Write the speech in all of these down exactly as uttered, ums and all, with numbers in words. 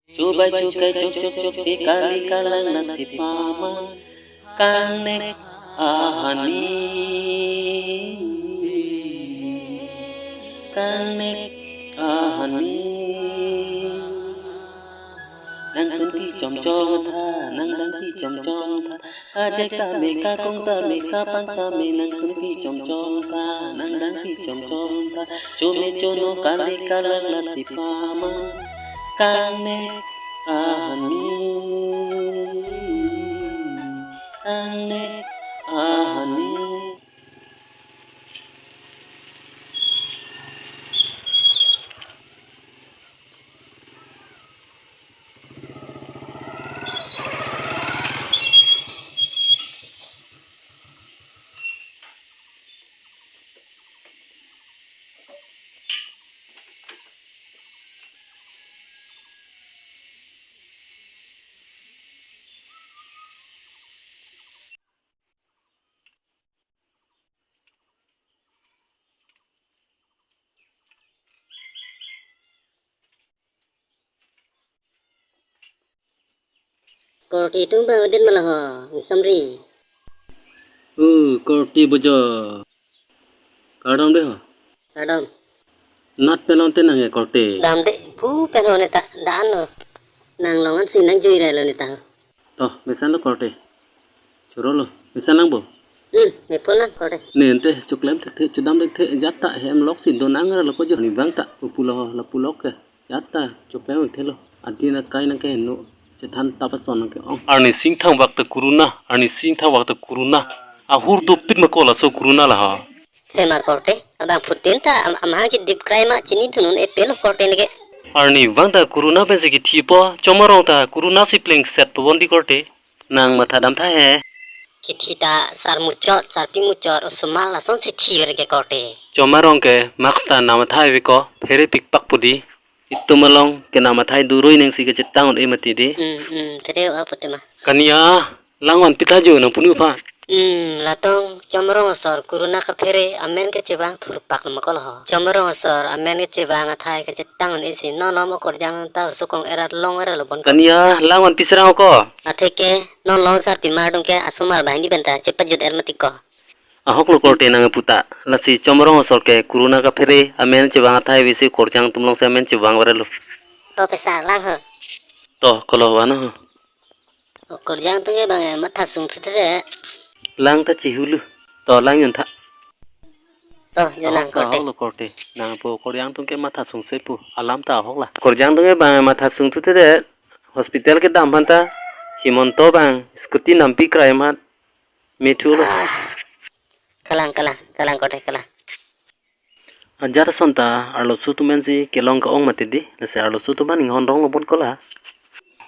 Chubai chukai chok chok chok che kali kalang nasi pama. Kangnek ahani. Kangnek ahani. Nangtun pi chom chom tha, nangdang pi chom chom tha. Ajek tame, kakong tame, kapang tame, nangtun pi chom chom tha, nangdang pi chom chom tha. Chome chono kali kalang nasi pama. Kangnek ahani. Kangnek ahani. Korte atum abang adet ma laho, ingsamri. Uh, korte bojo. Kardom dei ho. Kardom. Nat pelong te nang e korte. Dam dei, pu pen ho neta, dan lo. Nang long ansi nang jui rai lo neta ho. To, mesan lo korte. Choro lo. Mesan lang bo. Hmm, mepon lang korte. Ne ante, choklem thekthe, chodam thekthe, jat ta hem lok si do nang ra lo ko jo. Ni bang ta, pulo ho, lapu lok ke. Jat ta, choklem thekthe lo. Adin akai nang keheno. Chethan ta pason nang ke-ong. Arni singthang vak ta corona, arni singthang vak ta corona. Ahur dopik ma ko laso corona la ha. Sema korte, abang phutin ta am-, amahang kedip krai ma chini thunun epelo korte neke. Arni vang ta corona pensi kethipo, chom arong ta corona si plengset po bon di korte. Nang matha dam tha he. Kethi ta sar muchot, sarpi muchot, osomar lasonsi thi ver ke korte. Chom arong ke mask ta nang matha ave ko, phere pikpak pu di. Itum along ke nang matha do rui nangsi kachetang un-e mati di. Hmm, hmm, phere o apote ma. Kania, lang vanpi ta jo nang punu pha. Hmm, latong chom arong asor corona kaphere amen kechevang thurpak ma ko lo ho. Chom arong asor amen kechevang athai kachetang un-e si non non okorjang ta sukong erat long era lo bon ko. Kania, lang vanpi serang ko. Atheke non long sarpi mar dong ke asomar banghini pen ta chepajut er mati ko. Ahok lo korte nang puta. Lasi chom arong asor ke corona kaphere amen chevang athai visi korjang atum along si amen chevang vare lo. To pesa lang ho. To kolo vano ho. Okorjang atum ke bang matha sung thuthe. Lang ta chihulu. To lang yun tha. To yun lang korte. Ahok lo korte. Nang pu korjang atum ke matha sung se pu. Alam ta ahok la. Korjang atum ke bang matha sung thuthe. Hospital kedam aphan ta Himanta abang scooty nampi krai mat. Methu lo. Ah. Kalang, kalang, kalang korte, kalang. Ajat ason ta arloso atum pensi kelong ke-ong mati di, lasi arloso atum aphan inghon rong lo bon ko la.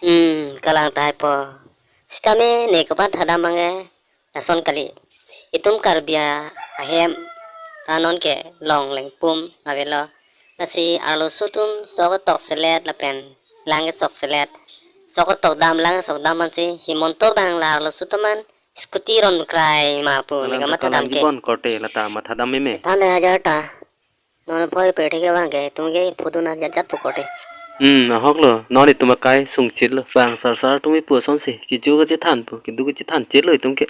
Hmm, kalang tahai po. Sitame ne komat thadam abangke lason kali. Itum Karbi ahem ta non ke long lengpum avelo. Lasi arloso atum sok tok selet lapen lang sok selet. Sok tok dam lang sok dam ansi Himanta abang la arloso atum aphan scooty ron krai ma pu. Kalang neka ta matha dam kalang ke. Kibon korte lata matha dam meme. Than le hajar ta. Non phoi pe thek abang ke itum ke photo na jat jat pu korte. Hmm, ahok lo. Non itum akai sungchit lo. Bang sar sar atum ipu asonsi. Kiju kachethan pu. Kedo kachethan chit lo itum ke.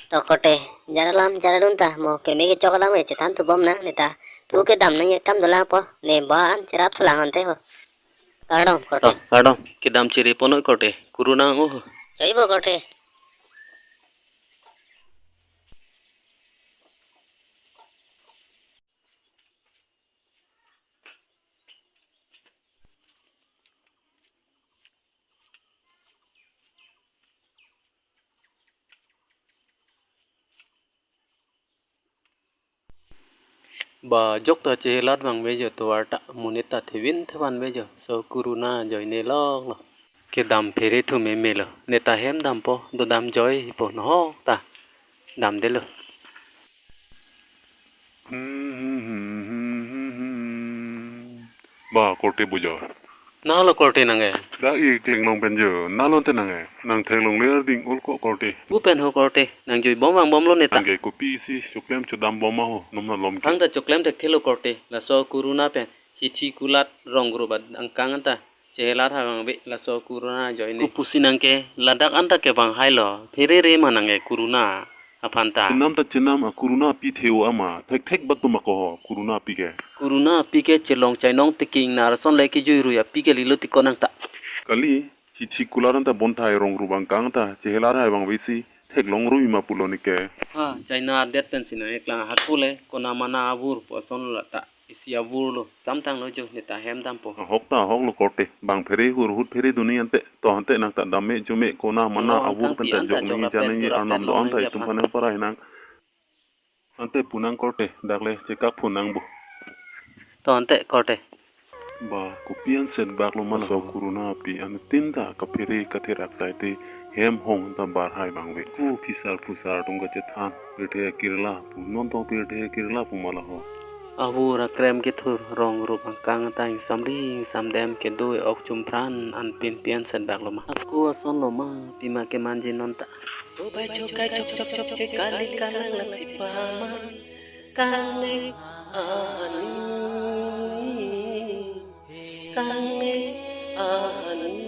To korte. Jara lam jara dun ta. Mo keme kechok alam ke chethan thu bom nang neta. Thu kedam nang ye kam dolang po. Ne ba an cherap thu lang ante ho. Kardom korte. To, kardom. Kedam chiri ponoi korte. Kuru nang uh. Choi bo korte. Ba jok ta chehelat vang vejo tovar ta monit ta thevin thevan vejo. So corona ajoine lok lo. Kedam phere thu meme lo. Neta hem dampo, dodam joi po nohok ta. Damdelo. Ba korte bojar. Nalo korte nang e. Dak i klinglong pen jo. Nalo te nang e. Nang theklong ler ding ul ko korte. Pu pen ho korte. Nang jui bom vang bom lo neta. Nang ke kopi si choklem chodam bom ma ho. Nom na lom ke. Hang ta choklem thekthe lo korte. Laso corona pen hithi kulat rong gru bad angkang anta. Chehelar hai abang ave laso corona ajoine. Kopusi nang ke ladak anta kevang hailo. Pherere ma nang ke corona aphan ta. Chenam ta chenam, a corona api the-o ama. Thekthek bat tum ako ho corona api ke. Corona api ke chelong chainong tiking nar ason le kejui rui api ke lilo tiko nang ta. Kali, chichi kular anta bonthai rong rubang kang ta chehelar hai abang avesi theklong rui ma pulo neke. Ha, China adet pensi nang eklang hako le kona mana avur pu ason lo ta. Isi avur lo, samtang lo jo, neta hem dampo. Ahok ta ahok lo korte, bang phere hur hut phere duni ante, to ante nang ta dam me jo me kona mana. Oh, avur angkang pen pi ta anta jok jok ni la jane pen ni tur arnam apet do long anta nang itum japhan. Phanang parai nang. Ante pu nang korte, dak le chekak phu nang bo. To ante korte. Ba, kopi an setbak lo ma laso corona api, anuttin ta kaphere katherak sai te hem hong ta bar hai abang ave. Ko phisar phusar atum kachethan, pirthe akirla pu, non to pirthe akirla pu ma laho. Avur akrem kethur, rong rup angkang ta ingsamri ingsamdem kedo-e ok chumpran anpin pi an setbak lo ma. Ako ason lo ma, pima kemanji non ta. Dubai chokai chok chok chok chok kali kalang laksi paman. Kangle ani, kangle ani.